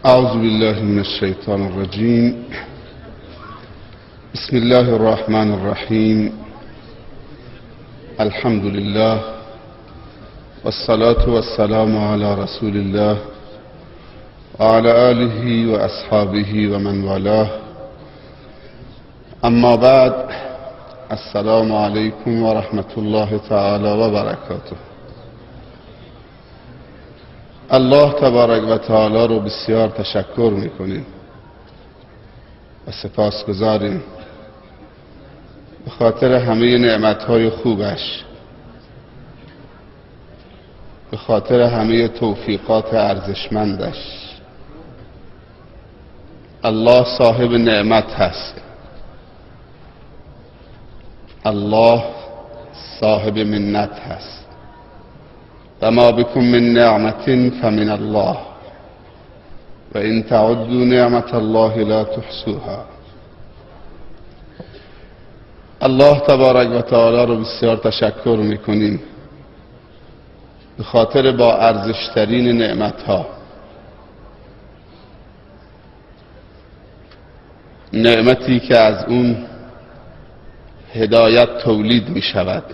اعوذ بالله من الشیطان الرجیم. بسم الله الرحمن الرحیم. الحمد لله والصلاة والسلام على رسول الله وعلى آله وأصحابه ومن والاه. اما بعد، السلام علیکم و رحمت الله تعالی و برکاته. الله تبارک و تعالی رو بسیار تشکر میکنیم و سپاسگزاریم به خاطر همه نعمتهای خوبش، به خاطر همه توفیقات ارزشمندش. الله صاحب نعمت هست، الله صاحب منت هست. و ما بكم من نعمت فمن الله و ان تعدوا نعمت الله لا تحصوها. الله تبارک و تعالی رو بسیار تشکر میکنیم به خاطر با ارزشترین نعمت ها، نعمتی که از اون هدایت تولید می شود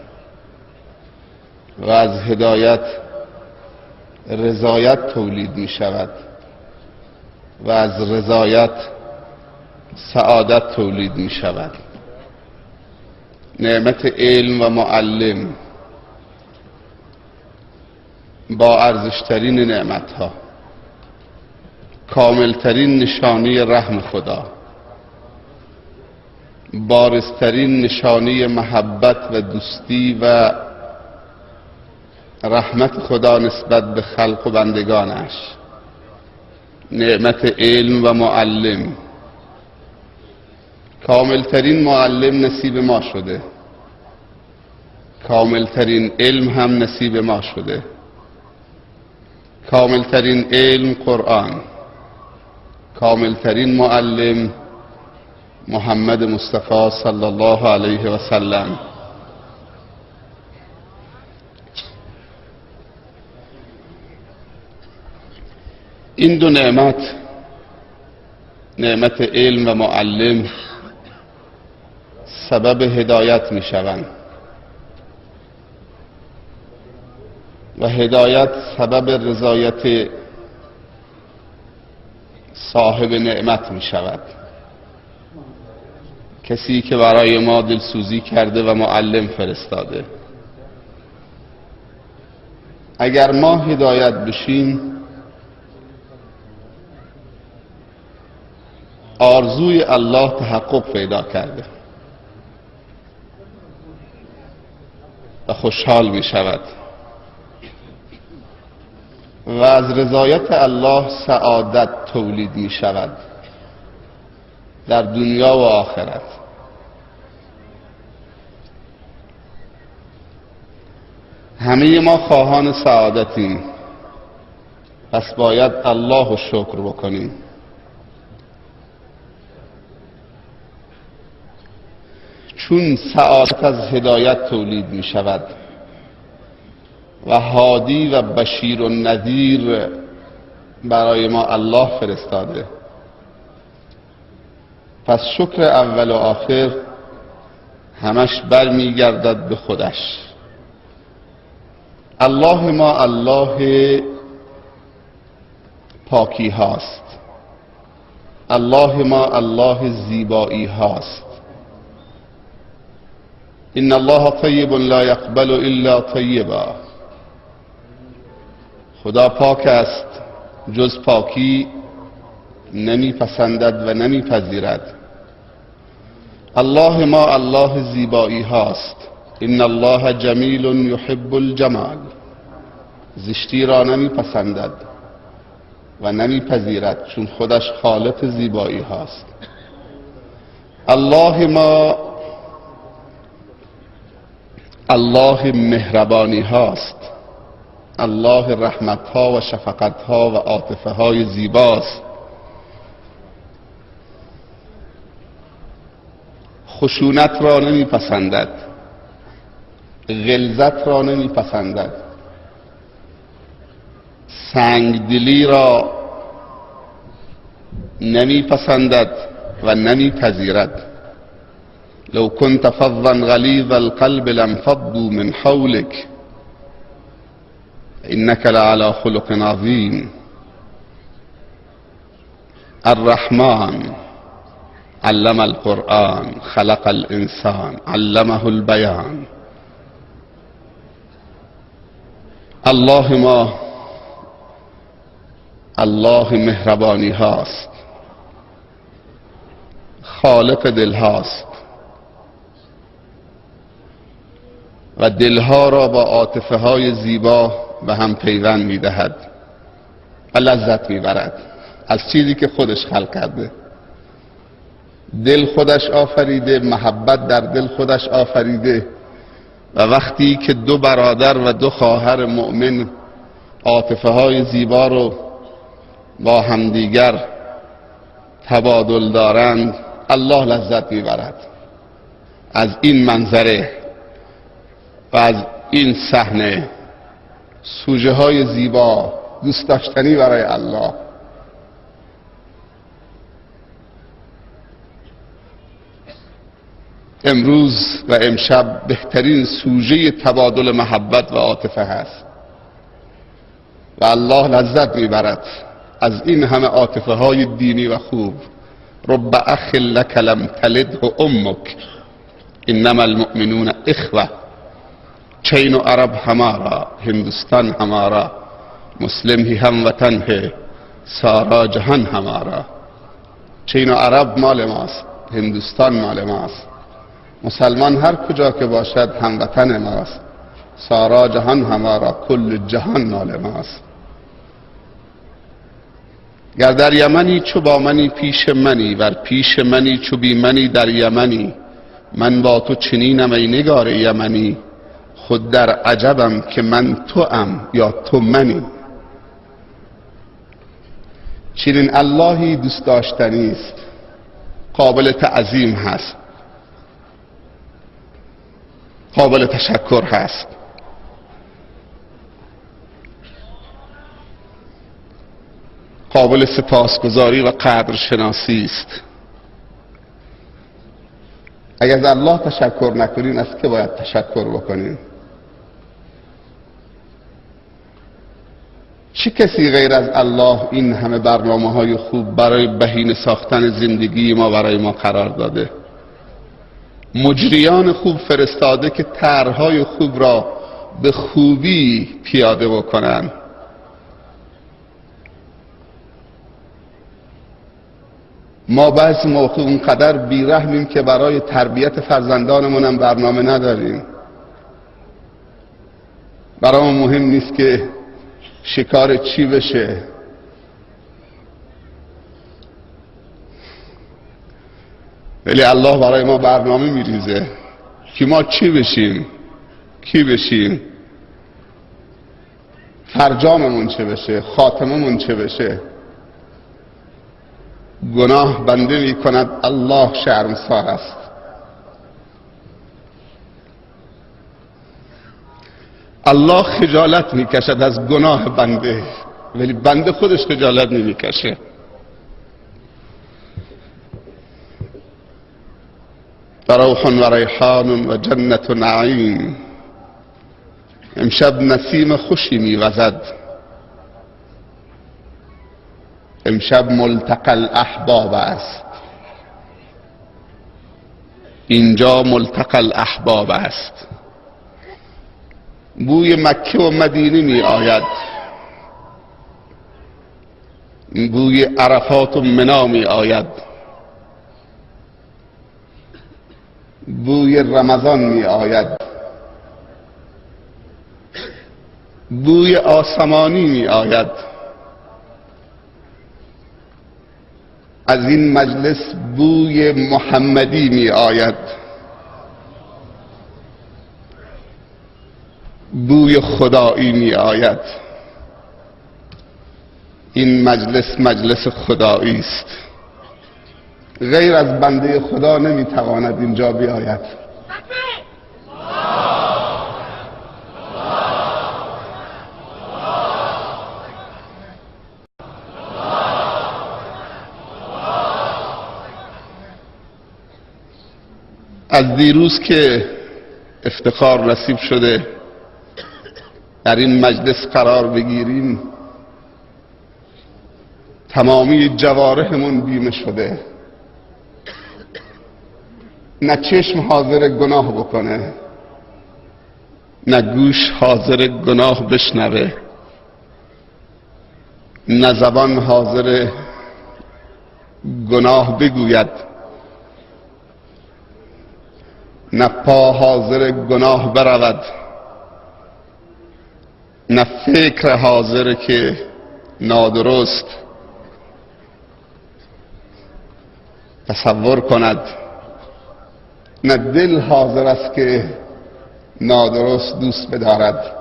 و از هدایت رضایت تولید می شود و از رضایت سعادت تولید می شود. نعمت علم و معلم با ارزشترین نعمت ها، کاملترین نشانه رحم خدا، بارزترین نشانه محبت و دوستی و رحمت خدا نسبت به خلق و بندگانش، نعمت علم و معلم. کاملترین معلم نصیب ما شده، کاملترین علم هم نصیب ما شده. کاملترین علم قرآن، کاملترین معلم محمد مصطفی صلی الله علیه و سلم. این دو نعمت، نعمت علم و معلم، سبب هدایت می شوند و هدایت سبب رضایت صاحب نعمت می شود. کسی که برای ما دلسوزی کرده و معلم فرستاده. اگر ما هدایت بشیم، آرزوی الله تحقق پیدا کرده و خوشحال می شود و از رضایت الله سعادت تولید می شود در دنیا و آخرت. همه ما خواهان سعادتیم، پس باید الله رو شکر بکنیم. چون سعادت از هدایت تولید می شود و هادی و بشیر و نذیر برای ما الله فرستاده، پس شکر اول و آخر همش بر می گردد به خودش. الله ما الله پاکی هاست، الله ما الله زیبایی هاست. ان الله طیب لا یقبل الا طیبا. خدا پاک است، جز پاکی نمیپسندد و نمیپذیرد. الله ما الله زیبایی هاست. ان الله جمیل یحب الجمال. زشتی را نمیپسندد و نمیپذیرد، چون خودش خالق زیبایی هاست. الله ما الله مهربانی هاست، الله رحمت ها و شفقت ها و عاطفه های زیباست. خشونت را نمیپسندد، غلظت را نمیپسندد، سنگدلی را نمیپسندد و نمیپذیرد. لو كنت فظا غليظ القلب لانفضوا من حولك انك لعلى خلق عظیم. الرحمن علم القرآن خلق الانسان علمه البیان. الله ما الله مهربانی هاست، خالق دل هاست و دلها را با عاطفه های زیبا به هم پیوند میدهد و لذت میبرد از چیزی که خودش خلق کرده. دل خودش آفریده، محبت در دل خودش آفریده و وقتی که دو برادر و دو خواهر مؤمن عاطفه های زیبا رو با همدیگر تبادل دارند، الله لذت میبرد از این منظره و از این صحنه. سوژه های زیبا دوست داشتنی برای الله. امروز و امشب بهترین سوژه تبادل محبت و عاطفه هست و الله لذت میبرد از این همه عاطفه های دینی و خوب. رب اخ لک لم تلده امک انما المؤمنون اخوه. چین و عرب همارا، هندوستان همارا، مسلم ہی هم وطن ہے سارا جهان همارا. چین و عرب مال ماست، هندوستان مال ماست، مسلمان هر کجا که باشد هموطن ماست، سارا جهان همارا، کل جهان مال ماست. گر در یمنی چو با منی پیش منی، ور پیش منی چو بی منی در یمنی. من با تو چنینم ای نگار یمنی، خود در عجبم که من توام یا تو منی. چنین اللهی دوست داشتنی است، قابل تعظیم هست، قابل تشکر هست. قابل سپاسگزاری و قدرشناسی است. اگر از الله تشکر نکنیم از که باید تشکر بکنیم؟ چه کسی غیر از الله این همه برنامه های خوب برای بهینه ساختن زندگی ما برای ما قرار داده؟ مجریان خوب فرستاده که طرح‌های خوب را به خوبی پیاده بکنن. ما بعضی موقع اونقدر بیرحمیم که برای تربیت فرزندانمون هم برنامه نداریم. برای ما مهم نیست که شکار چی بشه. ولی الله برای ما برنامه میریزه که ما چی بشیم، کی بشیم، فرجاممون چه بشه، خاتممون چه بشه. گناه بنده می کند، الله شرمسار است. الله خجالت می کشد از گناه بنده، ولی بنده خودش خجالت نمی کشه. روح و ریحان و جنت نعیم. امشب نسیم خوشی میوزد، امشب ملتقى الاحباب است. اینجا ملتقى الاحباب است. بوی مکه و مدینه می آید، بوی عرفات و منا می آید، بوی رمضان می آید، بوی آسمانی می آید. از این مجلس بوی محمدی می آید، بوی خدایی می آید. این مجلس مجلس خدایی است. غیر از بنده خدا نمیتواند اینجا بیاید. از دیروز که افتخار نصیب شده در این مجلس قرار بگیریم، تمامی جوارحمون بیمه شده. نه چشم حاضر گناه بکنه، نه گوش حاضر گناه بشنوه، نه زبان حاضر گناه بگوید، نه پا حاضر گناه برود، نه فکر حاضر که نادرست تصور کند، نه دل حاضر است که نادرست دوست بدارد.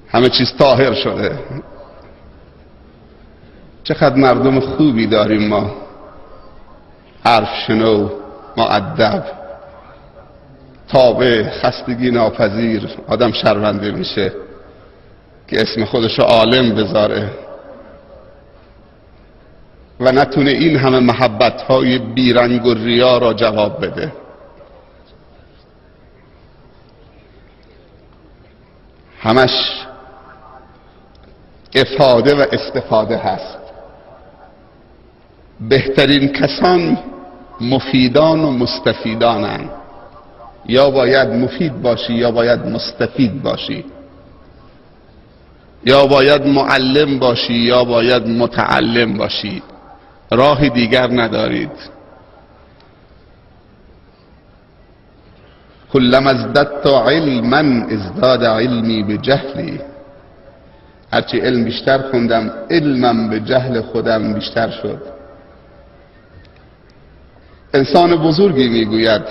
همه چیز طاهر شده. چقدر مردم خوبی داریم ما، حرف شنو، مؤدب، تابع، خستگی ناپذیر. آدم شرمنده میشه که اسم خودشو عالم بذاره و نتونه این همه محبت های بیرنگ و ریا را جواب بده. همش افاده و استفاده هست. بهترین کسان مفیدان و مستفیدانند. یا باید مفید باشی یا باید مستفید باشی، یا باید معلم باشی یا باید متعلم باشی. راه دیگر ندارید. کلما ازددت علما ازداد علمی بجهلی. هرچی علم بیشتر خوندم، علمم به جهل خودم بیشتر شد. انسان بزرگی میگوید،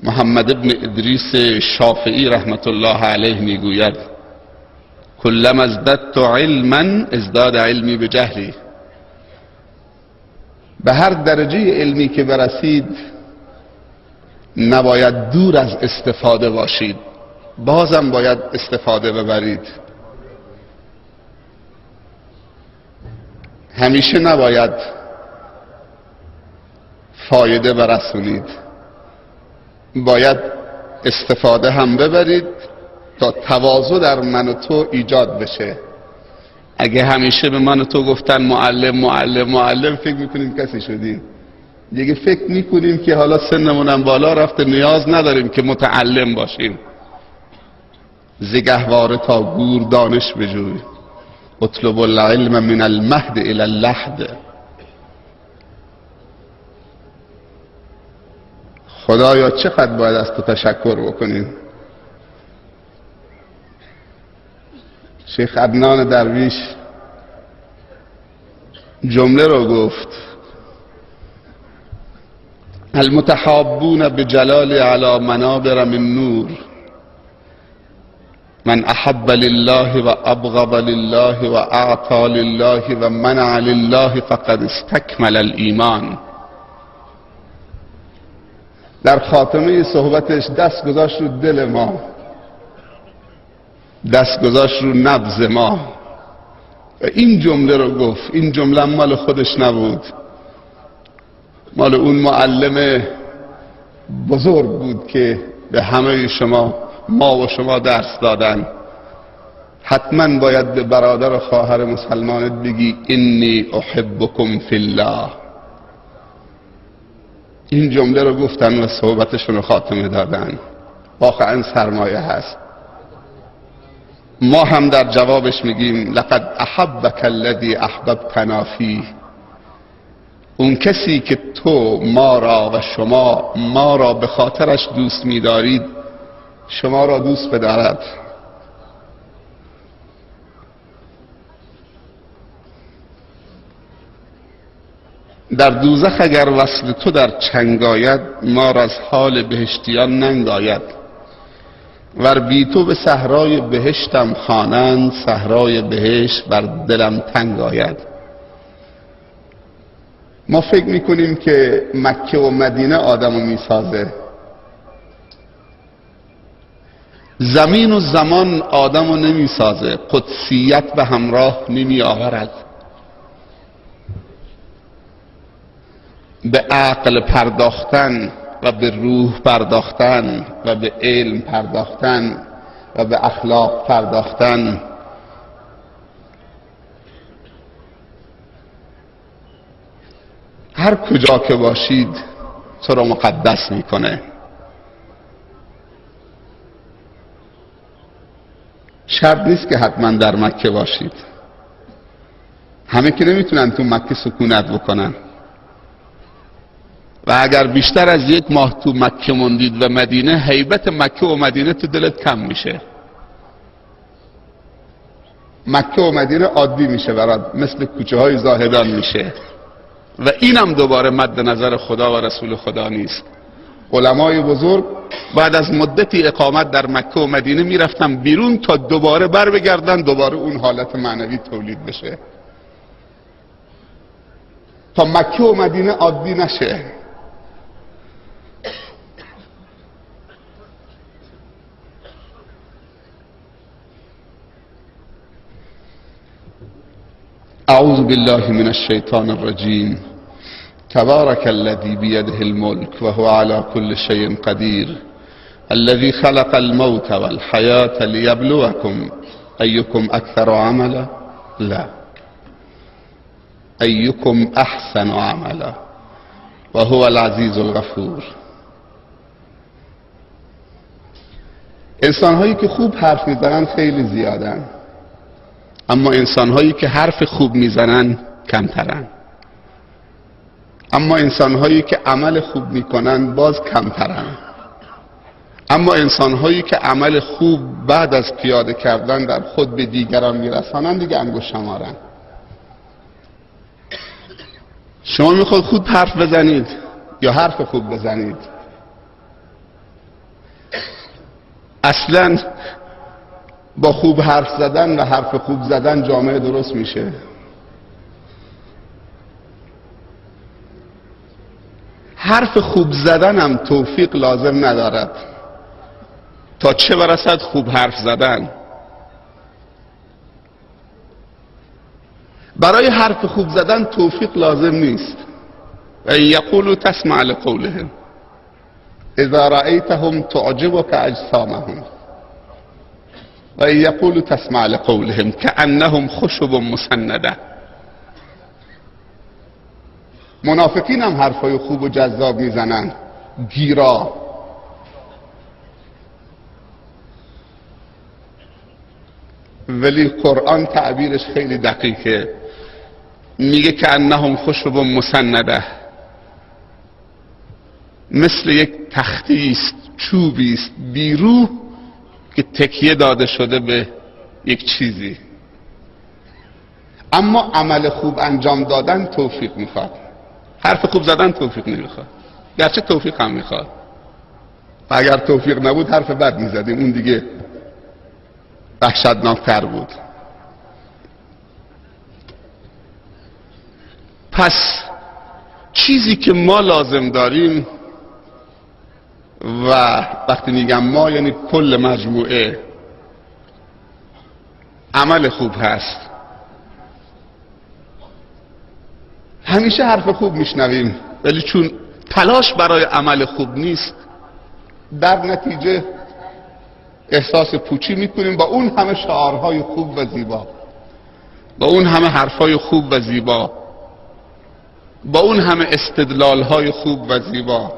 محمد ابن ادریس شافعی رحمت الله علیه میگوید، کلما ازددت علما ازداد علمی بجهلی. به هر درجه علمی که برسید نباید دور از استفاده باشید، بازم باید استفاده ببرید. همیشه نباید فایده برسونید، باید استفاده هم ببرید تا تواضع در من و تو ایجاد بشه. اگه همیشه به من و تو گفتن معلم معلم معلم، فکر میکنیم کسی شدیم دیگه. فکر میکنیم که حالا سنمونم بالا رفته، نیاز نداریم که متعلم باشیم. ز گهواره تا گور دانش بجوی، اطلب العلم من المهد الی اللحد. خدایا چقدر باید از تو تشکر بکنیم. شیخ عدنان درویش جمله رو گفت، المتحابون بجلال علی منابر من نور، من احب لله و ابغض لله و اعطى لله و منع لله فقد استکمل الایمان. در خاتمه صحبتش دست گذاشت رو دل ما، دست گذاشت رو نبض ما و این جمله رو گفت. این جمله مال خودش نبود، مال اون معلم بزرگ بود که به همه شما، ما و شما درس دادن. حتما باید به برادر و خواهر مسلمانت بگی انی احبکم فی الله. این جمله رو گفتن و صحبتشون رو خاتمه دادن. واقعا سرمایه هست. ما هم در جوابش میگیم لقد احبک الذی احببتنا فیه. اون کسی که تو ما را و شما ما را به خاطرش دوست می‌دارید، شما را دوست بدارد. در دوزخ اگر وصل تو در چنگ آید، ما را از حال بهشتیان ننگ آید. ور بی تو به صحرای بهشتم خوانند، صحرای بهشت بر دلم تنگ آید. ما فکر میکنیم که مکه و مدینه آدمو میسازه. زمین و زمان آدمو نمیسازه، قدسیت به همراه نمی آورد. به عقل پرداختن و به روح پرداختن و به علم پرداختن و به اخلاق پرداختن، هر کجا که باشید تو رو مقدس میکنه. شرط نیست که حتما در مکه باشید، همه که نمیتونن تو مکه سکونت بکنن، و اگر بیشتر از یک ماه تو مکه موندید و مدینه، هیبت مکه و مدینه تو دلت کم میشه. مکه و مدینه عادی میشه برات، مثل کوچه های زاهدان میشه. و اینم دوباره مد نظر خدا و رسول خدا نیست. علمای بزرگ بعد از مدتی اقامت در مکه و مدینه میرفتن بیرون تا دوباره بر بگردن، دوباره اون حالت معنوی تولید بشه، تا مکه و مدینه عادی نشه. اعوذ بالله من الشیطان الرجیم. تبارك الذي بيده الملك وهو على كل شيء قدير الذي خلق الموت والحياة ليبلوكم أيكم أكثر عملا. لا، أيكم أحسن عملا وهو العزيز الغفور. انسان هایی که خوب حرف میزنن خیلی زیادن، اما انسان هایی که حرف خوب میزنن کمترن، اما انسان هایی که عمل خوب میکنن باز کمترن، اما انسان هایی که عمل خوب بعد از پیاده کردن در خود به دیگران میرسانن دیگه انگشت شمارن. شما میخواد خوب حرف بزنید یا حرف خوب بزنید؟ اصلا با خوب حرف زدن و حرف خوب زدن جامعه درست میشه؟ حرف خوب زدن هم توفیق لازم ندارد تا چه برسد خوب حرف زدن. برای حرف خوب زدن توفیق لازم نیست. و یقولوا تسمع لقولهم اذا رأیتهم تعجبك اجسامهم و یقولوا تسمع لقولهم كأنهم خشب مسنده. منافقین هم حرفای خوب و جذاب میزنن، گیرا. ولی قرآن تعبیرش خیلی دقیقه، میگه که انهم خشب مسنده، مثل یک تختی است، چوبی است بیروح که تکیه داده شده به یک چیزی. اما عمل خوب انجام دادن توفیق میخواد، حرف خوب زدن توفیق نمیخواد، گرچه توفیق هم میخواد. و اگر توفیق نبود حرف بد میزدیم، اون دیگه وحشتناکتر بود. پس چیزی که ما لازم داریم، و وقتی میگم ما یعنی کل مجموعه، عمل خوب هست. همیشه حرف خوب میشنویم، ولی چون تلاش برای عمل خوب نیست، در نتیجه احساس پوچی میکنیم با اون همه شعارهای خوب و زیبا، با اون همه حرفهای خوب و زیبا، با اون همه استدلالهای خوب و زیبا.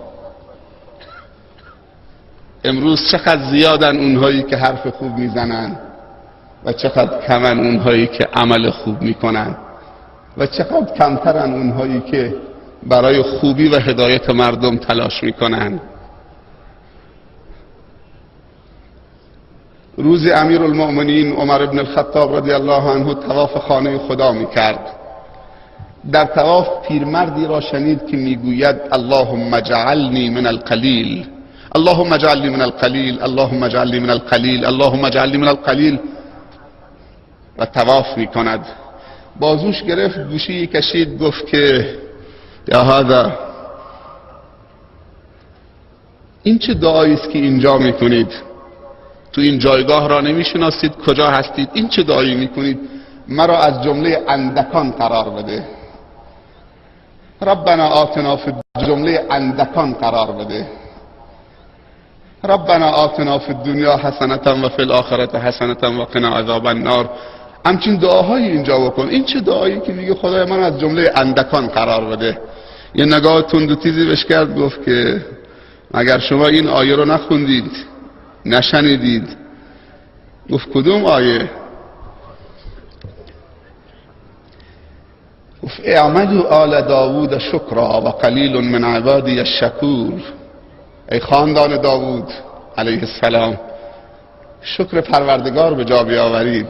امروز چقدر زیادن اونهایی که حرف خوب میزنن و چقدر کمن اونهایی که عمل خوب میکنن و چقدر کمترن اونهایی که برای خوبی و هدایت مردم تلاش میکنن. روز امیرالمؤمنین عمر ابن الخطاب رضی الله عنه طواف خانه خدا میکرد. در طواف پیرمردی را شنید که میگوید اللهم اجعلنی من القلیل، اللهم اجعلنی من القلیل، اللهم اجعلنی من القلیل، اللهم اجعلنی من القلیل، و طواف میکند. بازوش گرفت، گوشی کشید، گفت که یا هذا، این چه دعایی است که اینجا میکنید؟ تو این جایگاه را نمیشناسید، کجا هستید؟ این چه دعایی میکنید؟ مرا از جمله اندکان قرار بده. ربنا آتنا فی جمله اندکان قرار بده. ربنا آتنا فی الدنیا حسنة و فی الاخرة حسنة و قنا عذاب النار. همچین دعاهایی اینجا بکن. این چه دعایی که میگه خدای من از جمله اندکان قرار بده؟ یه نگاه تند و تیزی بهش کرد، گفت که اگر شما این آیه رو نخوندید، نشنیدید. گفت کدوم آیه؟ گفت اعملوا آل داوود شکرا و قلیل من عبادی الشکور. ای خاندان داوود علیه السلام، شکر پروردگار به جا بیاورید،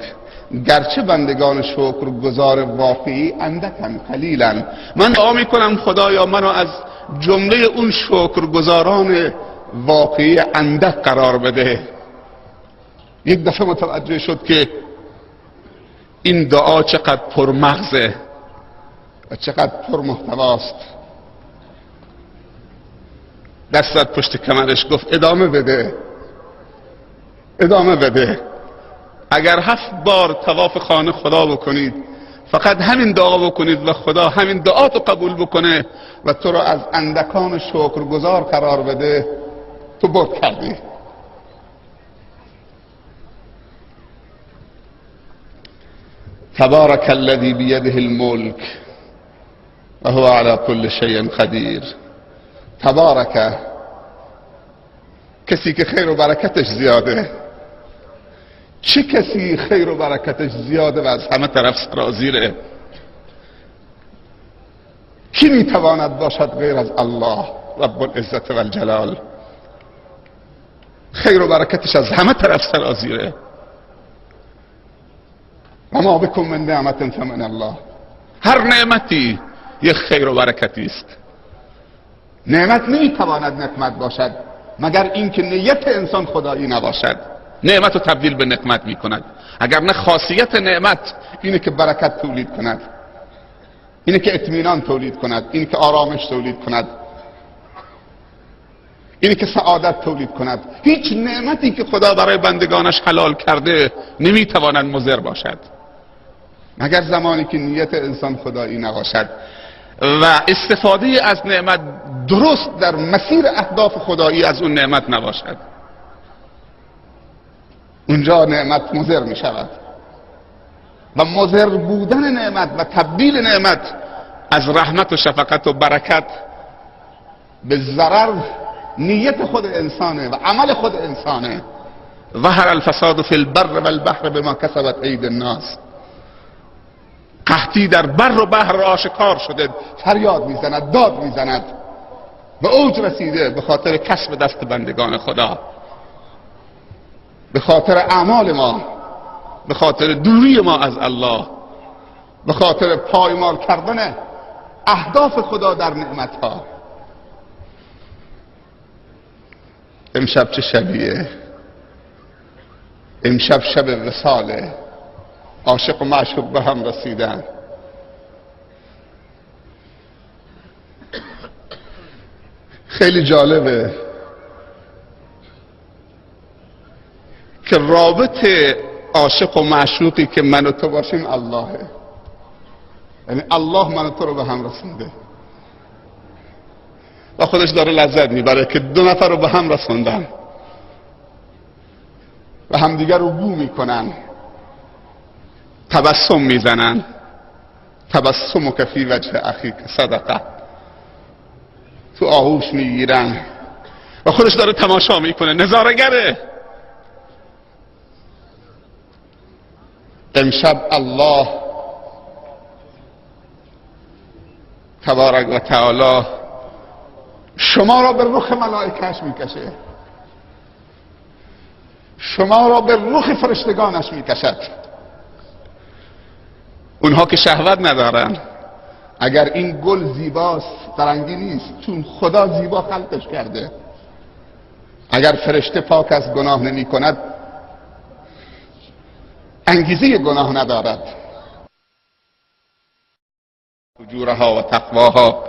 گرچه بندگان شکر گزار واقعی اندکن، قلیلن. من دعا میکنم خدایا منو از جمله اون شکرگزاران واقعی اندک قرار بده. یک دفعه متوجه شد که این دعا چقدر پرمغزه و چقدر پرمحتواست. دست زد پشت کمرش، گفت ادامه بده، ادامه بده. اگر 7 بار طواف خانه خدا بکنید، فقط همین دعا بکنید و خدا همین دعا تو قبول بکنه و تو رو از اندکان شکرگزار قرار بده، تو برد کردی. تبارک الذی بیده الملک و هو علی کل شیء قدیر. تبارک، کسی که خیر و برکتش زیاده. چه کسی خیر و برکتش زیاده و از همه طرف سرازیره؟ کی میتواند باشد غیر از الله رب العزت و الجلال؟ خیر و برکتش از همه طرف سرازیره. و ما بکم من نعمت فمن الله. هر نعمتی یک خیر و برکتی است. نعمت نمیتواند نقمت باشد مگر اینکه نیت انسان خدایی نباشد. نعمت رو تبدیل به نقمت میکند. اگر نه، خاصیت نعمت اینه که برکت تولید کند، اینه که اطمینان تولید کند، اینه که آرامش تولید کند، اینه که سعادت تولید کند. هیچ نعمتی که خدا برای بندگانش حلال کرده نمیتواند مضر باشد مگر زمانی که نیت انسان خدایی نباشد و استفاده از نعمت درست در مسیر اهداف خدایی از اون نعمت نباشد. اونجا نعمت مضر می شود و مضر بودن نعمت و تبدیل نعمت از رحمت و شفقت و برکت به ضرر نیت خود انسانه و عمل خود انسانه. ظهر الفساد فی البر والبحر بما کسبت اید الناس. قحطی در بر و بحر آشکار شده، فریاد میزند، داد میزند و اوج رسیده به خاطر کسب دست بندگان خدا، به خاطر اعمال ما، به خاطر دوری ما از الله، به خاطر پایمال کردن اهداف خدا در نعمتها. امشب چه شبیه؟ امشب شب وصاله. عاشق و معشوق به هم رسیدن. خیلی جالبه که رابط عاشق و معشوقی که من و تو باشیم اللهه. یعنی الله من و تو رو به هم رسونده و خودش داره لذت میبره که دو نفر رو به هم رسوندن و همدیگر رو بو میکنن، تبسم میزنن. تبسمک فی وجه اخیک صدقه. تو آغوش میگیرن و خودش داره تماشا میکنه، نظاره‌گره. امشب الله تبارک و تعالی شما را به رخ ملائکه‌اش میکشه، شما را به رخ فرشتگانش میکشد. اونها که شهوت ندارن. اگر این گل زیباست فرنگی نیست، چون خدا زیبا خلقش کرده. اگر فرشته پاک از گناه نمی کند، انگیزه گناه ندارد. فجورها و تقواها.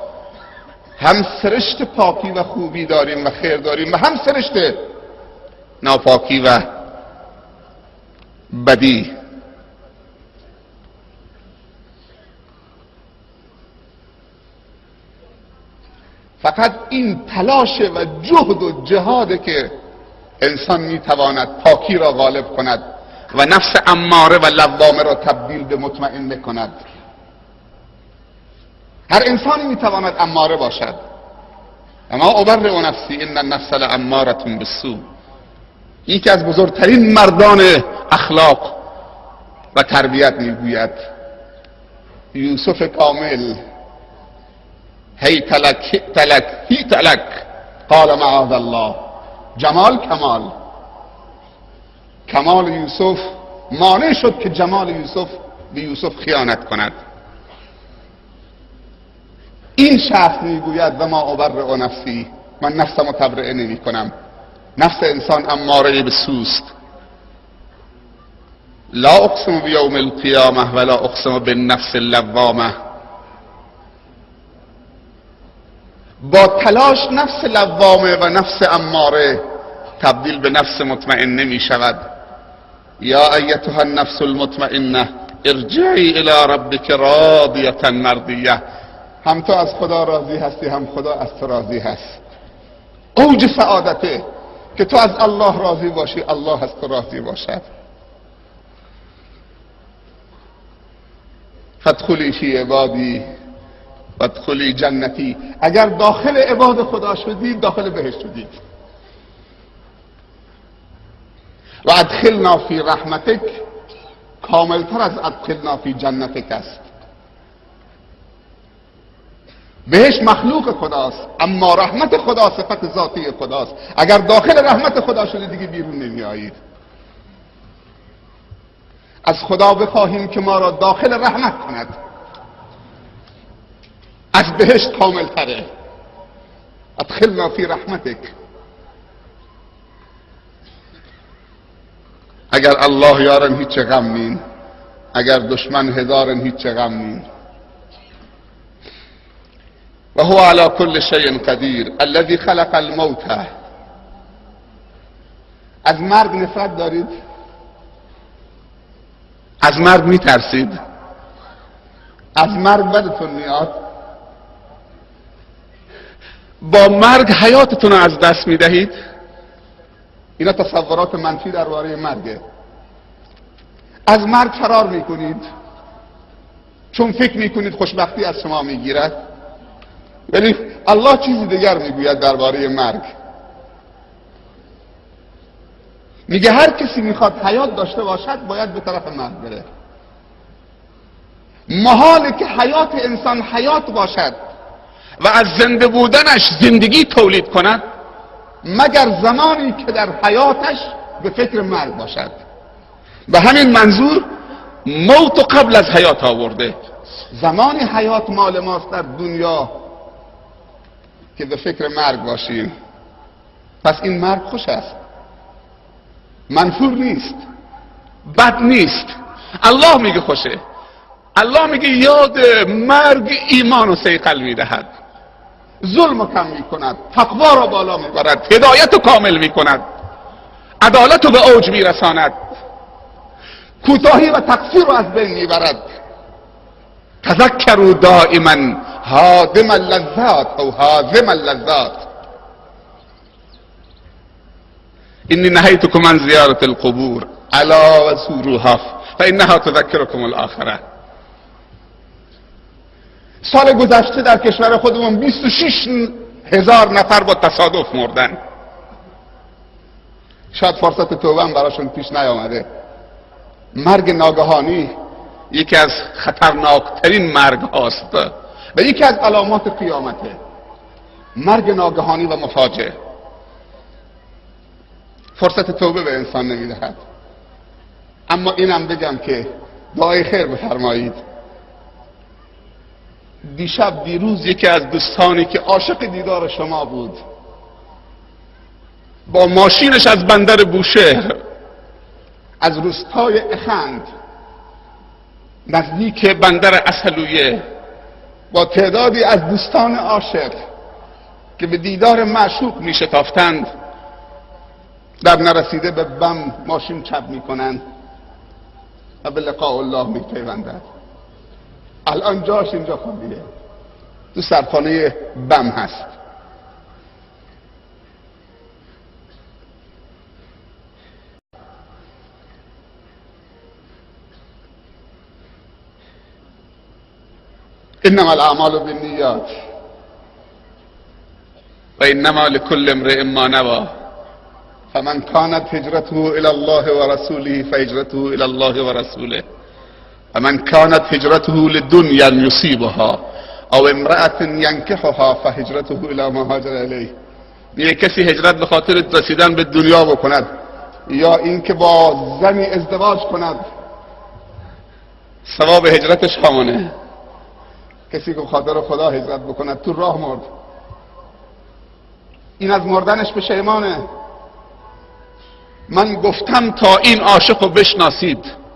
هم سرشت پاکی و خوبی داریم و خیر داریم و هم سرشت ناپاکی و بدی. فقط این تلاش و جهد و جهاده که انسان میتواند پاکی را غالب کند و نفس اماره و لوامه را تبدیل به مطمئنه کند. هر انسانی میتواند اماره باشد. اما ابرئ نفسی ان النفس لاماره بالسوء. یکی از بزرگترین مردان اخلاق و تربیت میگوید یوسف کامل، هیت لک هیت لک هیت لک قال معاذ الله. جمال کمال، کمال یوسف مانع شد که جمال یوسف به یوسف خیانت کند. این شخص میگوید و ما ابرئ نفسی، من نفسمو تبرئه نمی کنم. نفس انسان اماره به سوست. لا اقسم بیوم القیامه ولا اقسم بالنفس اللوامه. با تلاش نفس لوامه و نفس اماره تبدیل به نفس مطمئنه می شود. یا ایتها النفس المطمئنه ارجعی الی ربک راضیه مرضیه. هم تو از خدا راضی هستی، هم خدا از تو راضی هست. اوج سعادته که تو از الله راضی باشی، الله از تو راضی باشد. فادخلی فی عبادی وادخلی جنتی. اگر داخل عباد خدا شدید، داخل بهشت شدید. و ادخلنا فی رحمتک کاملتر از ادخلنا فی جنتک است. بهشت مخلوق خداست، اما رحمت خدا صفت ذاتی خداست. اگر داخل رحمت خدا شدید دیگه بیرون نمی آیید. از خدا بخواهیم که ما را داخل رحمت کند. از بهشت کامل تره. ادخلنا فی رحمتک. اگر الله یارن هیچ غم نین، اگر دشمن هزارن هیچ غم نین. و هو على كل شيء قدیر الذي خلق الموت. از مرگ نفرت دارید؟ از مرگ میترسید؟ از مرگ بدتون میاد؟ با مرگ حیاتتون رو از دست میدهید؟ اینا تصورات منفی درباره مرگه. از مرگ فرار میکنید چون فکر میکنید خوشبختی از شما میگیرد، ولی الله چیزی دیگر میگوید درباره مرگ. میگه هر کسی میخواد حیات داشته باشد باید به طرف مرگ بره. محاله که حیات انسان حیات باشد و از زنده بودنش زندگی تولید کند مگر زمانی که در حیاتش به فکر مرگ باشد. به همین منظور موت قبل از حیات آورده. زمانی حیات مال ماست در دنیا که به فکر مرگ باشیم. پس این مرگ خوش است، منفور نیست، بد نیست. الله میگه خوشه. الله میگه یاد مرگ ایمان و صیقل میدهد، ظلم رو کم میکند، تقوا را بالا میبرد، هدایت رو کامل میکند، عدالت رو به اوج میرساند، کوتاهی و تقصیر رو از بین میبرد. تذکروا دائما هادم اللذات او هاضم اللذات. انی نهیتکم عن زیارت القبور الا وزوروها فانها تذکرکم الاخره. سال گذشته در کشور خودمون 26,000 نفر با تصادف مردن. شاید فرصت توبه هم براشون پیش نیامده. مرگ ناگهانی یکی از خطرناکترین مرگ هاست و یکی از علامات قیامته. مرگ ناگهانی و مفاجئ فرصت توبه به انسان نمیدهد. اما اینم بگم که دعای خیر بفرمایید. دیشب دیروز یکی از دوستانی که عاشق دیدار شما بود با ماشینش از بندر بوشهر، از روستای اخند نزدیک بندر عسلویه، با تعدادی از دوستان عاشق که به دیدار معشوق می شتافتند، در نرسیده به بم ماشین چپ می کنند و به لقاء الله می پیوندند. الان جاش اینجا خالیه، تو سرخانه بم هست. انما الاعمال بالنیات و انما لكل امرئ ما نوى فمن كانت هجرته الى الله ورسوله فهجرته الى الله ورسوله ومن كانت هجرته لدنيا يصيبها او امرأة ينكحها فهجرته الى ما هاجر الیه. یه کسی هجرت به خاطر رسیدن به دنیا بکند یا اینکه با زنی ازدواج کند، ثواب هجرتش همونه. کسی که خاطر خدا هجرت بکند تو راه مرد، این از مردنش پشیمانه. من گفتم تا این عاشق رو بشناسید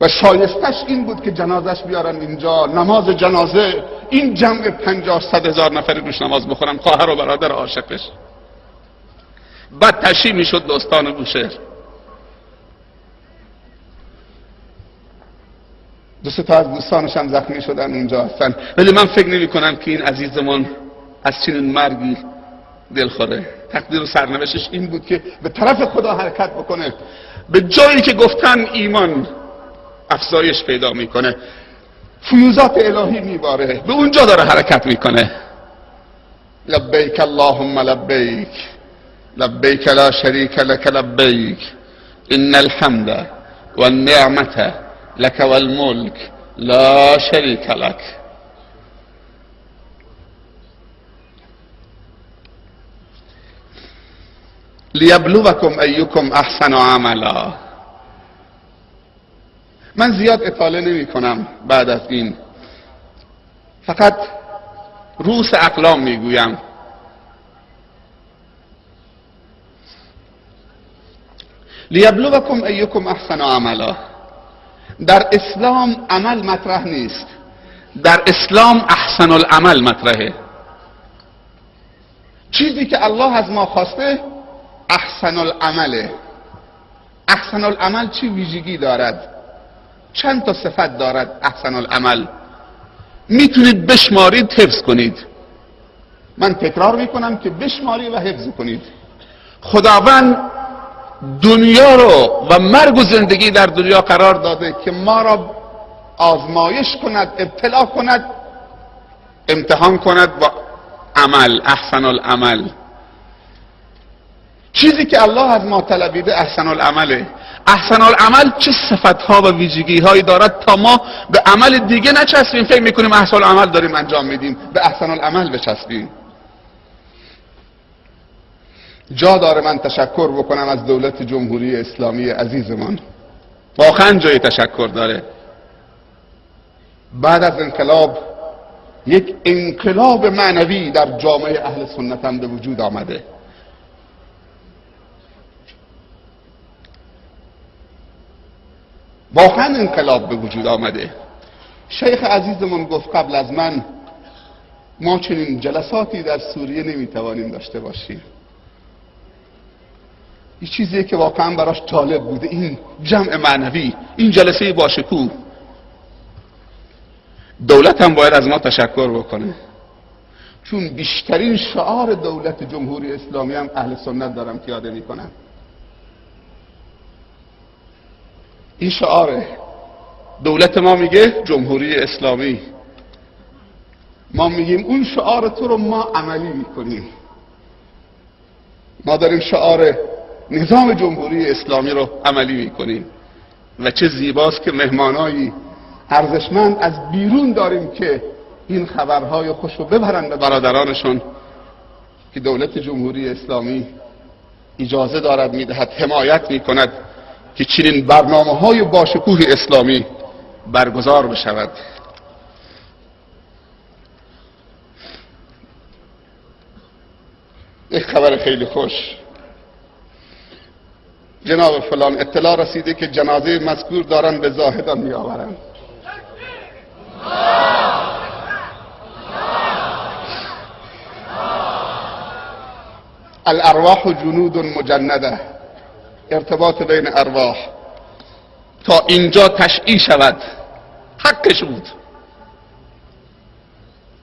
و شایستش این بود که جنازش بیارن اینجا، نماز جنازه، این جمع 50-100 هزار نفری روش نماز بخورن، خواهر و برادر عاشقش. بعد تشییع میشد به استان بوشهر. دو سه تا از دوستانش هم زخمی شدن اونجا هستن، ولی من فکر نمی کنم که این عزیزمون از چنین مرگی دلخوره. تقدیر و سرنوشتش این بود که به طرف خدا حرکت بکنه، به جایی که گفتن ایمان افزایش پیدا میکنه، فیوزات الهی میباره، به اونجا داره حرکت میکنه. لبیک اللهم لبیک لبیک لا شریک لک لبیک ان الحمد والنعمة لک والملک لا شریک لک. لیبلوکم ایکم احسن عملا. من زیاد اطاله نمی کنم بعد از این، فقط رؤوس اقلام میگویم. لیبلوکم ایکم احسن عملا. در اسلام عمل مطرح نیست، در اسلام احسن العمل مطرحه. چیزی که الله از ما خواسته احسن العمله. احسن العمل چی ویژگی دارد؟ چند تا صفت دارد احسن العمل؟ میتونید بشمارید، حفظ کنید. من تکرار میکنم که بشماری و حفظ کنید. خداوند دنیا رو و مرگ و زندگی در دنیا قرار داده که ما را آزمایش کند، ابتلا کند، امتحان کند با عمل، احسن العمل. چیزی که الله از ما طلبیده احسن العمله. احسن العمل چه صفتها و ویژگی هایی دارد تا ما به عمل دیگه نچسبیم، فکر میکنیم احسن العمل داریم انجام میدیم، به احسن العمل بچسبیم. جا داره من تشکر بکنم از دولت جمهوری اسلامی عزیزمان، واقعا جای تشکر داره. بعد از انقلاب یک انقلاب معنوی در جامعه اهل سنت هم به وجود آمده. واقعا انقلاب به وجود آمده. شیخ عزیزمون گفت قبل از من ما چنین جلساتی در سوریه نمیتوانیم داشته باشیم. این چیزیه که واقعا براش جالب بوده، این جمع معنوی، این جلسه باشکوه. دولت هم باید از ما تشکر بکنه، چون بیشترین شعار دولت جمهوری اسلامی هم اهل سنت دارم پیاده میکنن. این شعاره دولت ما، میگه جمهوری اسلامی، ما میگیم اون شعار تو رو ما عملی میکنیم. ما داریم شعار نظام جمهوری اسلامی رو عملی میکنیم. و چه زیباست که مهمانایی ارزشمند از بیرون داریم که این خبرهای خوش رو ببرن به برادرانشون که دولت جمهوری اسلامی اجازه دارد، میدهد، حمایت میکند که چنین برنامه‌های باشکوه اسلامی برگزار بشود. یک خبر خیلی خوش، جناب فلان اطلاع رسیده که جنازه مذکور دارن به زاهدان میآورند. الارواح جنود مجنده، ارتباط بین ارواح تا اینجا تشییع شود. حقش بود،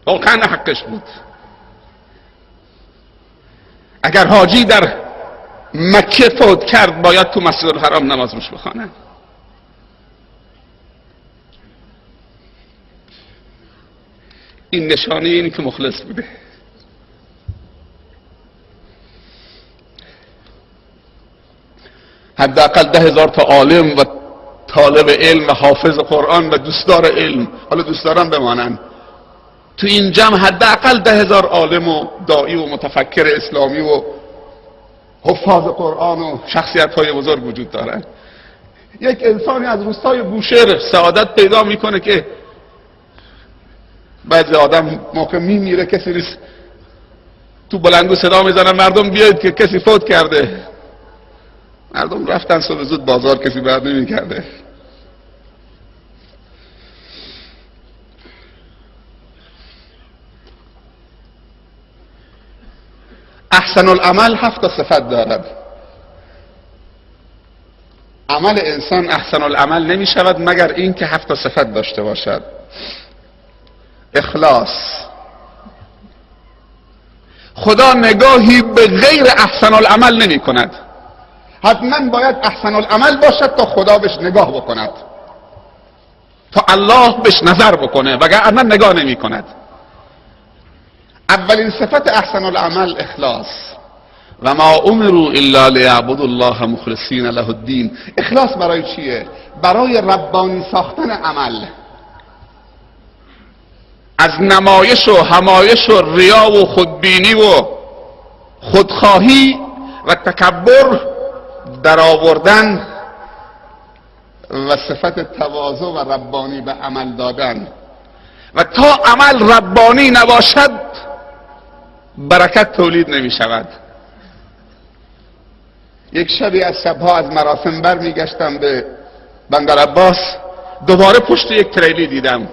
واقعا حقش بود. اگر حاجی در مکه فوت کرد باید تو مسجد الحرام نمازش بخوانند. این نشانه اینه که مخلص بوده. حداقل 10,000 تا عالم و طالب علم و حافظ قرآن و دوستدار علم، حالا دوستداران بمانن، تو این جمع حداقل 10,000 عالم و داعی و متفکر اسلامی و حفاظ قرآن و شخصیت های بزرگ وجود دارن. یک انسانی از روستای بوشهر سعادت پیدا میکنه که بعضی آدم موقع میمیره کسی نیست، تو بلندگو صدا میزنن مردم بیاید که کسی فوت کرده. مردم رفتن صبح زود بازار، کسی بعد نمیکرده. احسن العمل 7 صفت دارد. عمل انسان احسن العمل نمی شود مگر اینکه 7 صفت داشته باشد. اخلاص. خدا نگاهی به غیر احسن العمل نمی کند. حتما باید احسن العمل باشد تا خدا بهش نگاه بکند، تا الله بهش نظر بکنه، وگرنه نگاه نمی کند. اولین صفت احسن العمل اخلاص. و ما امروا الا لیعبدوا الله مخلصین له الدین. اخلاص برای چیه؟ برای ربانی ساختن عمل. از نمایش و همایش و ریا و خودبینی و خودخواهی و تکبر در آوردن و صفت تواضع و ربانی به عمل دادن. و تا عمل ربانی نباشد برکت تولید نمی شود. یک شبی از شبها از مراسم بر می گشتم به بندر عباس، دوباره پشت یک تریلی دیدم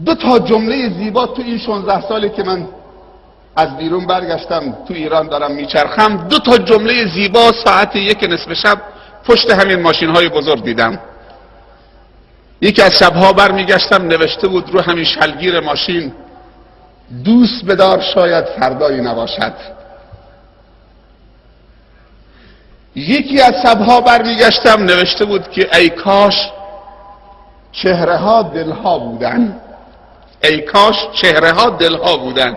2 تا جمله زیبا. تو این 16 سالی که من از بیرون برگشتم تو ایران دارم میچرخم، 2 تا جمله زیبا ساعت 1 نصف شب پشت همین ماشین های بزرگ دیدم. یکی از شبها برمیگشتم نوشته بود رو همین شلگیر ماشین: دوست بدار شاید فردایی نباشد. یکی از شبها برمیگشتم نوشته بود که ای کاش چهره ها دلها بودن. ای کاش چهره ها دلها بودن،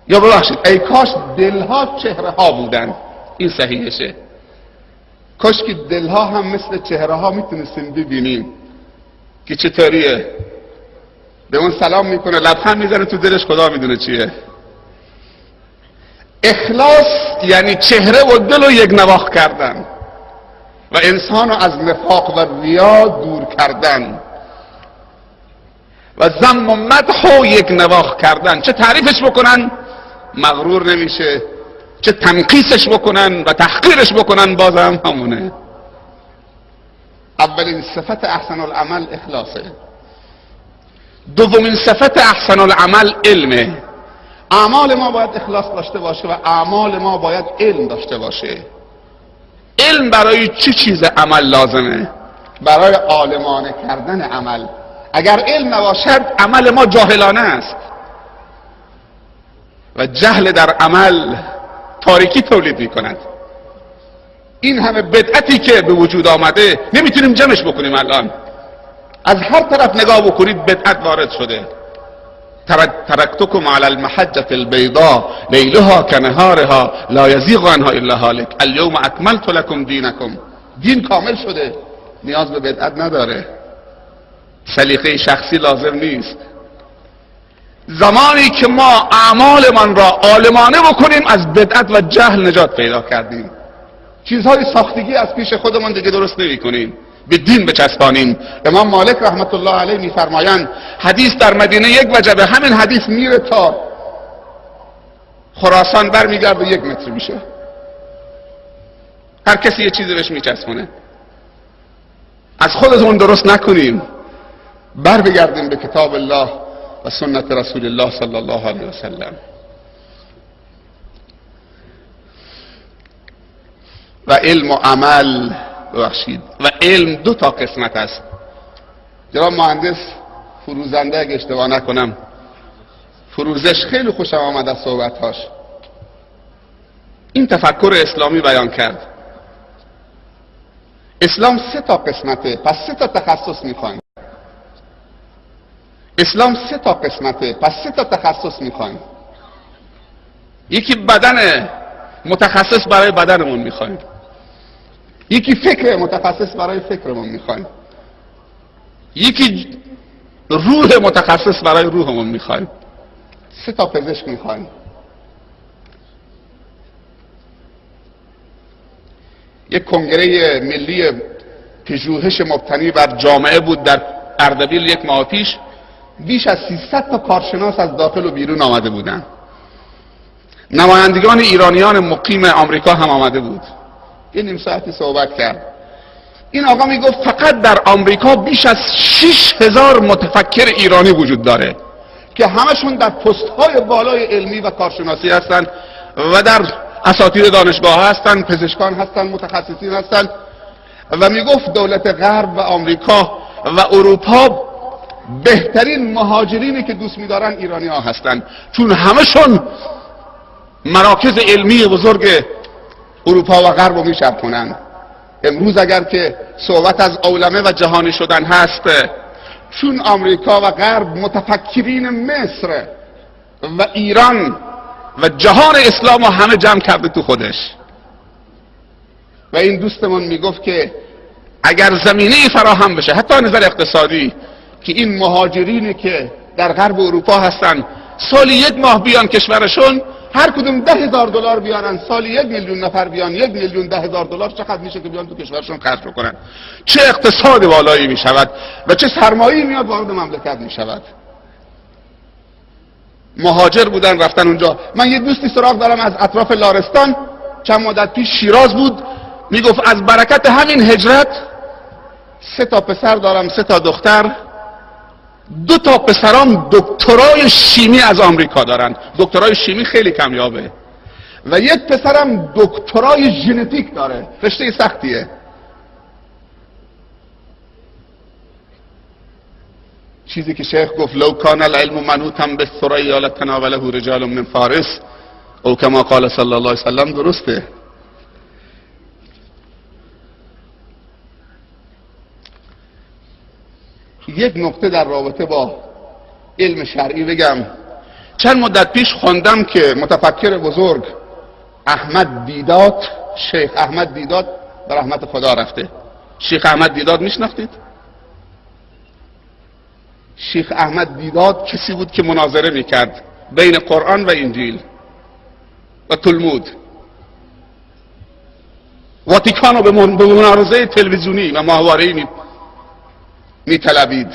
یا ببخشید ای کاش دلها چهره ها بودن. این صحیحشه. کاش که دلها هم مثل چهره ها میتونستیم ببینیم که چطوریه. به اون سلام میکنه، لبخند میزنه، تو دلش خدا میدونه چیه. اخلاص یعنی چهره و دل رو یک نواخت کردن و انسان رو از نفاق و ریا دور کردن و ذم و مدح و یک نواخت کردن. چه تعریفش بکنن مغرور نمیشه، چه تنقیصش بکنن و تحقیرش بکنن بازم همونه. اولین صفت احسن العمل اخلاصه. دومین صفت احسن العمل علمه. اعمال ما باید اخلاص داشته باشه و اعمال ما باید علم داشته باشه. علم برای چه چیز عمل لازمه؟ برای عالمانه کردن عمل. اگر علم نباشد عمل ما جاهلانه است و جهل در عمل تاریکی تولید می کند. این همه بدعتی که به وجود آمده نمیتونیم جمعش بکنیم. الان از هر طرف نگاه بکنید بدعت وارد شده. ترکتکم علی المحجة البیضاء لیلها کنهارها لا یزیغ عنها الا هالک الیوم اکملت لکم دینکم. دین کامل شده، نیاز به بدعت نداره، سلیقه شخصی لازم نیست. زمانی که ما اعمالمان را عالمانه بکنیم از بدعت و جهل نجات پیدا کردیم. چیزهای ساختگی از پیش خودمان دیگه درست نمی کنیم، به دین بچسبانیم. امام مالک رحمت الله علیه میفرمایند حدیث در مدینه 1 وجبه، همین حدیث میره تا خراسان برمیگرده 1 متر میشه. هر کسی یه چیزی بهش میچسبونه. از خودمون درست نکنیم، بر بگردیم به کتاب الله و سنت رسول الله صلی الله علیه و سلم. و علم و عمل، ببخشید، و علم 2 تا قسمت است. جناب مهندس فروزنده اگه اشتباه نکنم، فروزش، خیلی خوشم آمد از صحبتهاش. این تفکر اسلامی بیان کرد. اسلام 3 تا قسمته، پس 3 تا تخصص میخوایم. اسلام 3 تا قسمته، پس 3 تا تخصص میخوایم. یکی بدن متخصص برای بدنمون میخوایم، یکی فکر متخصص برای فکرمون میخوایم، یکی روح متخصص برای روحمون میخوایم. 3 تا پزشک میخوایم. یک کنگره ملی پژوهش مبتنی بر جامعه بود در اردبیل یک ماه پیش. بیش از 300 تا کارشناس از داخل و بیرون آمده بودند. نمایندگان ایرانیان مقیم آمریکا هم آمده بود. یه نیم ساعتی صحبت کرد. این آقا میگفت فقط در آمریکا بیش از 6000 متفکر ایرانی وجود داره که همشون در پست‌های بالای علمی و کارشناسی هستند و در اساتید دانشگاه هستند، پزشکان هستند، متخصصین هستند. و میگفت دولت غرب و آمریکا و اروپا بهترین مهاجرینی که دوست می‌دارن ایرانی ها هستند، چون همشون مراکز علمی بزرگ اروپا و غرب رو میچرخونن. امروز اگر که صحبت از عولمه و جهانی شدن هست، چون آمریکا و غرب متفکرین مصر و ایران و جهان اسلام رو همه جمع کرده تو خودش. و این دوستمون میگفت که اگر زمینه فراهم بشه حتی نظر اقتصادی که این مهاجرینی که در غرب اروپا هستن سالی 1 ماه بیان کشورشون، هر کدوم $10,000 بیارن، سالی 1 میلیون نفر بیان، 1,010,000 دلار چقدر میشه که بیان تو کشورشون خرج بکنن؟ چه اقتصاد بالایی میشود و چه سرمایه‌ای میاد وارد مملکت میشود. مهاجر بودن رفتن اونجا. من یه دوستی سراغ دارم از اطراف لارستان، چند مدت پیش شیراز بود، میگفت از برکت همین هجرت 3 تا پسر دارم، 3 تا دختر، 2 تا پسرام دکترای شیمی از آمریکا دارن، دکترای شیمی خیلی کمیابه، و یک پسرم دکترای ژنتیک داره، رشته سختیه. چیزی که شیخ گفت لو کان العلم منوطا بالثریا لتناوله رجال من فارس او کما قال صلی الله علیه وسلم درسته. یک نقطه در رابطه با علم شرعی بگم. چند مدت پیش خواندم که متفکر بزرگ احمد دیدات، شیخ احمد دیدات به رحمت خدا رفته. شیخ احمد دیدات میشناختید؟ شیخ احمد دیدات کسی بود که مناظره میکرد بین قرآن و انجیل و تلمود. واتیکان رو به مناظره تلویزیونی و ماهواره‌ای میطلبید.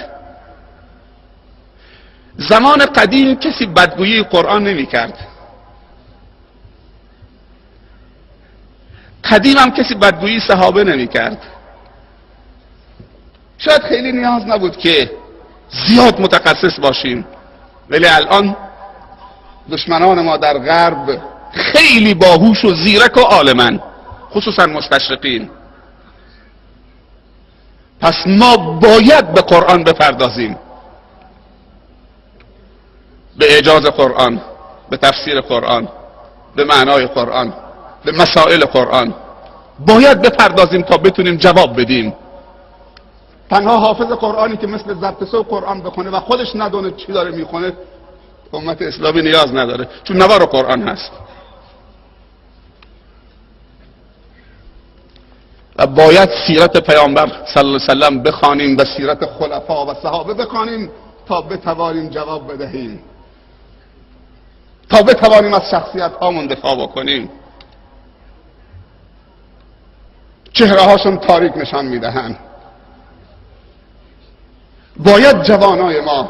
زمان قدیم کسی بدگویی قرآن نمیکرد. قدیم هم کسی بدگویی صحابه نمیکرد. شاید خیلی نیاز نبود که زیاد متخصص باشیم، ولی الان دشمنان ما در غرب خیلی باهوش و زیرک و عالمن، خصوصا مستشرقین. پس ما باید به قرآن بپردازیم، به اعجاز قرآن، به تفسیر قرآن، به معنای قرآن، به مسائل قرآن باید بپردازیم تا بتونیم جواب بدیم. تنها حافظ قرآنی که مثل ضبط صوت قرآن بخونه و خودش ندونه چی داره میخونه، امت اسلامی نیاز نداره، چون نوار قرآن هست. و باید سیرت پیامبر صلی الله علیه وسلم بخوانیم و سیرت خلفا و صحابه بخوانیم تا بتوانیم جواب بدهیم، تا بتوانیم از شخصیت هامون دفاع بکنیم. چهره هاشون تاریک نشان میدهند. باید جوانای ما،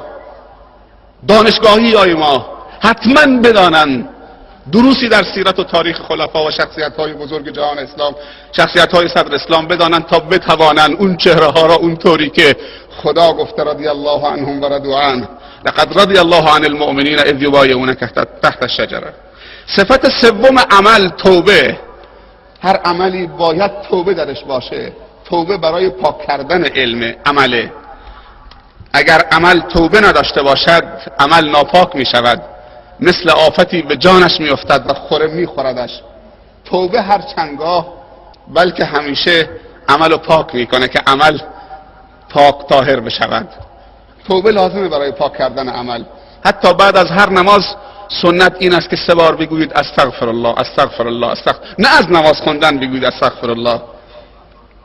دانشگاهی های ما حتما بدانند دروسی در سیرت و تاریخ خلفا و شخصیت های بزرگ جهان اسلام، شخصیت های صدر اسلام بدانند تا بتوانند اون چهره ها را اونطوری که خدا گفته رضی الله عنهم و رضوا عنه، لقد رضی الله عن المؤمنین اذ یبایعونک تحت الشجره. صفت سوم عمل توبه. هر عملی باید توبه درش باشه. توبه برای پاک کردن علم عمله. اگر عمل توبه نداشته باشد عمل ناپاک می شود، مثل آفتی به جانش می افتد و خوره می خوردش. توبه هر چنگاه بلکه همیشه عمل رو پاک می کنه که عمل پاک طاهر بشود. توبه لازمه برای پاک کردن عمل. حتی بعد از هر نماز سنت این است که 3 بار بگویید استغفر الله، استغفر الله، استغفر، نه از نماز خوندن بگویید استغفر الله،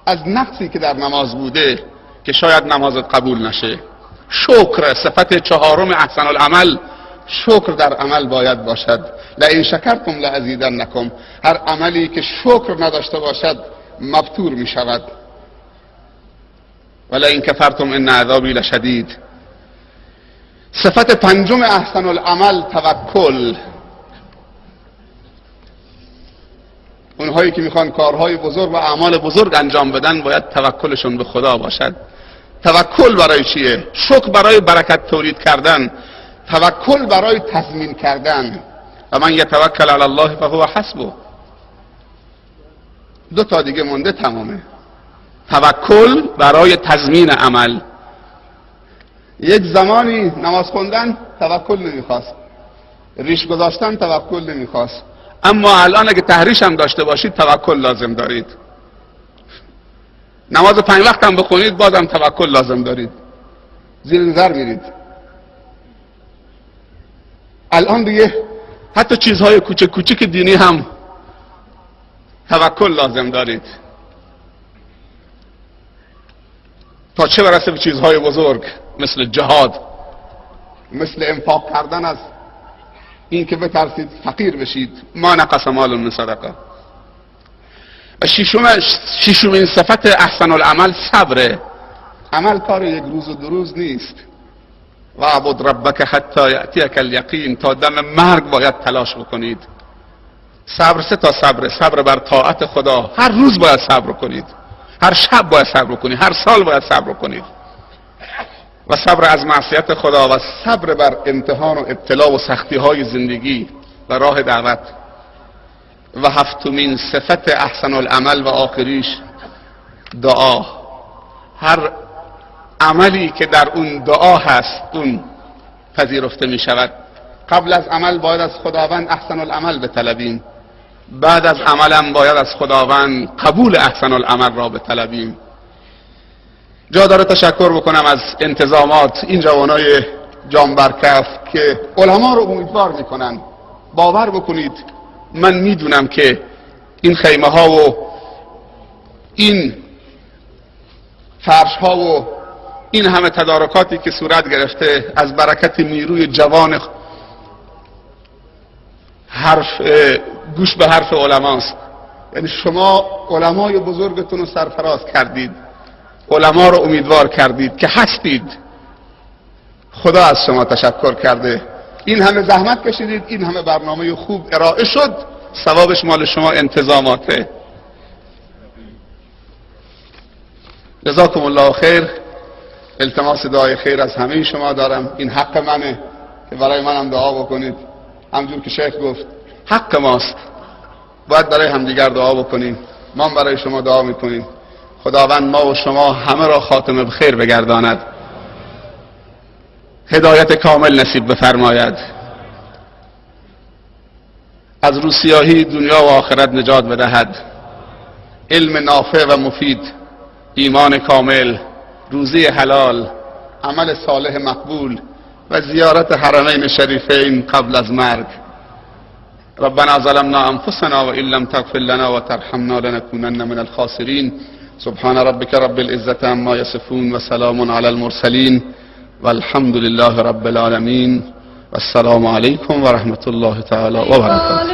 از نقصی که در نماز بوده که شاید نمازت قبول نشه. شکر، صفت چهارم احسن العمل، شکر در عمل باید باشد. لئن شکرتم لازیدنکم. هر عملی که شکر نداشته باشد مبتور می شود. ولئن کفرتم ان عذابی لشدید. صفت پنجم احسن العمل توکل. اونهایی که میخوان کارهای بزرگ و اعمال بزرگ انجام بدن باید توکلشون به خدا باشد. توکل برای چیه؟ شکر برای برکت تولید کردن، توکل برای تضمین کردن. و من یتوکل علی الله فهو حسبه. 2 تا دیگه مونده تمامه. توکل برای تضمین عمل. یک زمانی نماز خوندن توکل نمیخواست، ریش گذاشتن توکل نمیخواست، اما الان اگه تحریش هم داشته باشید توکل لازم دارید. نماز 5 وقت هم بخونید بازم توکل لازم دارید، زیر نظر میرید. الان دیگه حتی چیزهای کوچک کوچک دینی هم توکل لازم دارید، تا چه برسه به چیزهای بزرگ مثل جهاد، مثل انفاق کردن از این که بترسید فقیر بشید. ما نقص مال من صدقه. و ششمین صفت احسن العمل صبره. عمل کار یک روز و دو روز نیست. و عبد ربک حتی یأتیک الیقین. تا دم مرگ باید تلاش بکنید. صبر 3 تا صبره. صبر بر طاعت خدا، هر روز باید صبر کنید، هر شب باید صبر کنید، هر سال باید صبر کنید. و صبر از معصیت خدا و صبر بر امتحان و ابتلا و سختی های زندگی و راه دعوت. و هفتمین صفت احسن العمل و آخریش دعا. هر عملی که در اون دعا هست اون پذیرفته می شود. قبل از عمل باید از خداوند احسن العمل بطلبیم، بعد از عملم باید از خداوند قبول احسن العمل را بطلبیم. جا داره تشکر بکنم از انتظامات این جوانای جانبرکف که علما رو امیدوار میکنن. باور بکنید من میدونم که این خیمه ها و این فرش ها و این همه تدارکاتی که صورت گرفته از برکت نیروی جوان حرف گوش به حرف علماست. یعنی شما علمای بزرگتون رو سرفراز کردید، علما رو امیدوار کردید که هستید. خدا از شما تشکر کرده. این همه زحمت کشیدید، این همه برنامه خوب ارائه شد، ثوابش مال شما انتظاماته. جزاکم الله خیر. التماس دعای خیر از همه شما دارم. این حق منه که برای منم دعا بکنید. همجور که شیخ گفت حق ماست، باید برای همدیگر دعا بکنیم. ما برای شما دعا میکنیم. خداوند ما و شما همه را خاتمه به خیر بگرداند، هدایت کامل نصیب بفرماید، از روسیاهی دنیا و آخرت نجات بدهد، علم نافع و مفید، ایمان کامل، روزی حلال، عمل صالح مقبول و زیارت حرمین شریفین قبل از مرگ. ربنا ظلمنا انفسنا وان لم تغفر لنا وترحمنا لنكونن من الخاسرین. سبحان ربك رب العزة عما يصفون وسلام على المرسلين والحمد لله رب العالمين والسلام عليكم ورحمة الله تعالى وبركاته.